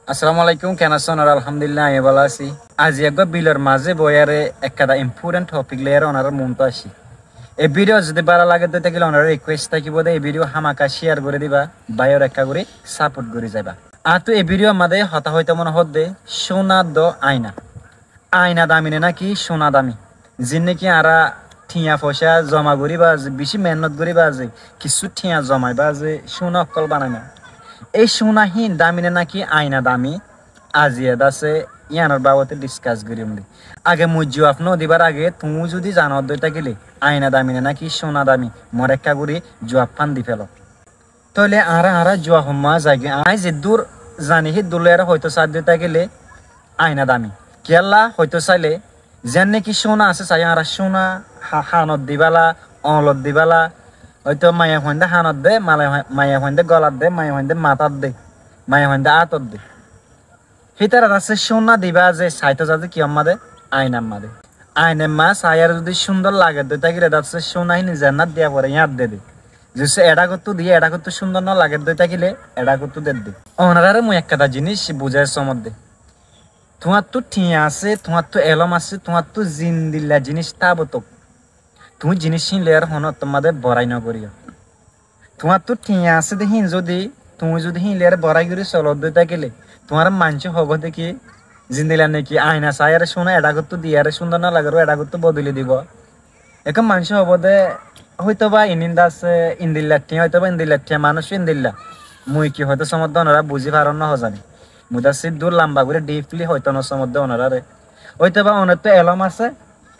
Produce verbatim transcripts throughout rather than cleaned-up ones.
Assalamu alaikum, ken asó onora? Alhamdulillah, añí bála así. Aijja eggúa bilor mazé boiyaré ekkán important topic loiyaré onorar muntu aiccí. E video zodi bála lage de tákile onorar request tákibo de e video hámaka share gorí diba, báiyor ekka gorí support gorí zaiba. Añáttu e video mazé hotá hoitó mone hoódde cúna do aina. Aina dami ne náki cúna dami? Ziín náki añára thiañ foicá zoma gorí baáze, bicí mehénnot gorí baáze, kissú thiañ zomai baáze cúna ókkol banaimma. Éi cúna híin dami ne náki aina dami? Aijja de asé yíanor babote discuss goríyum de. Age mui juaf no dibar age tuñí zodi zano de tákile aina dami ne náki cúna dami, more ekka gorí juaf fán di félo. Tóile añára, añára juaf ot zaigói. Aññí zeddúr zani héddúr loiyaré hoitó saádde tákile aina dami. Kiyólla hoitó sailé, ziyán náki cúna asé saiyó añára, cúna ha-, hanot dibálla, oñlot dibálla, óito maiyafuaindé hanot de, mala-, maiyafuaindé gólat de, maiyafuaindé matát de, maiyafuaindé átot de. Hítara de asé cúna dibá ze saitó zade kiyór mazé? Ainar mazé. Ainar mazé saiyaré zodi cúndor lage de tákile de asé cúna híin zennát diya foré yían de de. Zodi eçákottú diye eçákottú cúndor no lage de tákile eçákottú de de. Onoráre mui ekkán jiníc buzái somot de. Tuáñrttú thiañ asé, tuáñrttú elóm asé, tuáñrttú zindilla jiníc tábok tók. Tuñí jiníc híin loiyaré honó ottór mazé borái no goríyo. Tuáñrttú thiañ asé dé híin zodi, tuñí zodi híin loiyaré borái gorí solodde tákile, tuáñre maincé hoóbo dé ki, zindilla náki aina saiyaré cúna eçákottú diyaré cúndor no lager, ó eçákottú bodoli dibo. Ehón maincé hoóbo dé, óitoba iín de asé indilla thiañ, óitoba indilla thiañ manúic indilla. Mui ki hoitó somot de onorá buzí faron no hozani. Mui de asé dúr lamba gorí deeply hoitó no somot de onoráre. Óitoba onottú elóm asé,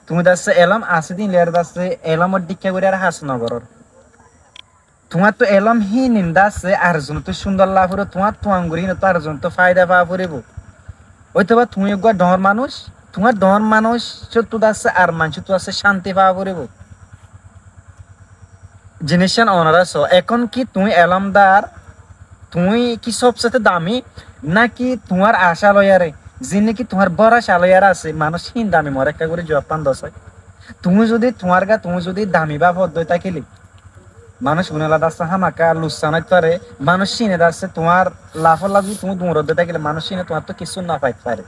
tuñí de asé elóm asé dé híin loiyaré de asé elómor dhíkka gorí ar has no gorór. Tuáñrttú elóm híin de asé ar zonottú cúndor laf óibo, tuáñrttú añguri híinottú ar zonottú fáida faa foribó. Óitoba tuñí eggúa dhoóñr manúic, tuáñr dhoóñr manúicottú de asé ar maincóttu asé cánti faa foribó. Jiníc yían onorá soó, ehón ki tuñí elómdar, tuñí ki sóbsete dami, náki tuáñr acá loiyaré, ziín náki tuáñr bóraca loiyaré asé, manúic híin dami? More ekka gorí juaf fán do sai. Tuñí zodi tuáñrgá tuñí zodi dami báfodde tákile, manúic unála de asé hámaka luksan óit fare, manúic híine de asé tuáñr lafólla zodi tuñí duñrodde tákile, manúic híine tuáñrttú kissú no fai fare.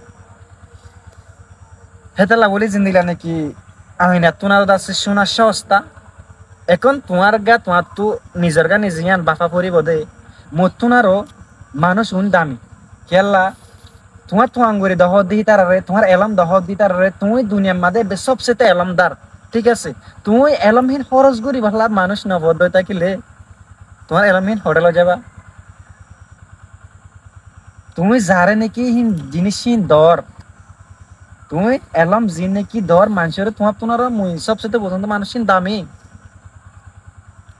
Hétolla bóli zindilla náki ainattún aró de asé cúna sósta. Ehón tuáñrgá tuáñrttú nizorgá nize yían báfa foribó dé, mottún aró manúic uín dami. Kiyólla tuáñrttú añguri dohódde hítararé, tuáñr elóm dohódde hítararé, tuñí duniyar mazé ebbe sóbsete elómdar. Thík asé, tuñí elóm híin hóros goríbolla manúic no foódde tákile, tuáñr elóm híin hoçé loi zaiba? Tuñí zaré náki híin jiníc híin dór, tuñí elóm ziín náki dór maincóre, tuáñrttún aró mui sóbsete buzónde manúic híin dami.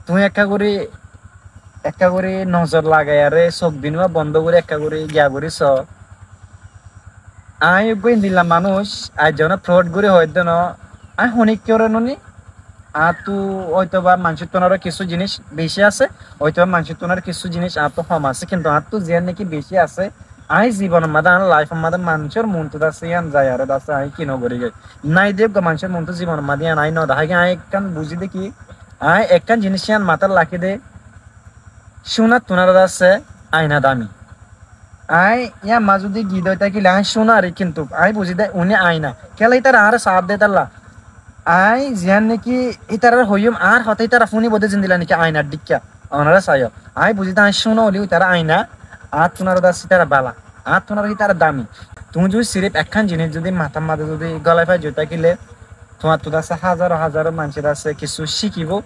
Tuñí ekka gorí, ekka gorí nozor lagaiyaré, sók duwá bondó gorí ekka gorí giya gorí soó. Aññí eggúa indilla manúic, aijja onoré proud gorí hoóidde noó, aññí honíkkoré noní, añáttu óitoba maincóttún aró kissú jiníc bicí asé, óitoba maincóttún aró kissú jiníc añáttu hom asé, kintu añáttu ziyán náki bicí asé, aññí zibonor mazé, añár laifor mazé maincór muntu de asé yían zaiyaré de asé aññí ki no gorí goi. Nái de eggúa maincór muntu zibonor mazé yían aññí no dahái goi, aññí ekkán buzí dé ki, aññí ekkán jiníc yían matát rakí dé, cúnattún aró de asé aina dami. Aññí yían mazé zodi gidói tákile aññí cúna arí, kintu aññí buzí dé uní aina. Kiyólla ítara añáre saádde hétolla. Aññí ziyán náki ítararé hoiyúm, añár hotá ítara fúnibó dé zindilla náki ainar dhíkka. Onorá saiyó. Aññí buzí dé aññí cúna óileyo ítara aina, añáttún aró de asé ítara bála, añáttún aró ítara dami. Tuñí zodi siríf ekkán jiníc zodi matár mazé zodi gólai fai zoi tákile, tuáñrttú de asé házaro házaro maincé de asé kissú cíkibó,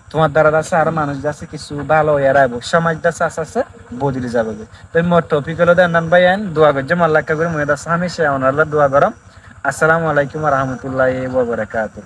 tuáñr dara de asé aró manúic de asé kissú bála óiyaré aibó, cómaj de asé asté asté bodoli zaibói. Toi moór topic óilde ennán báiyain, dua goijjó moólla ekka gorí, mui de asé hámica onorálla dua goróm. Assalamu alaikum wa rahmatullahi wa barakatuhu.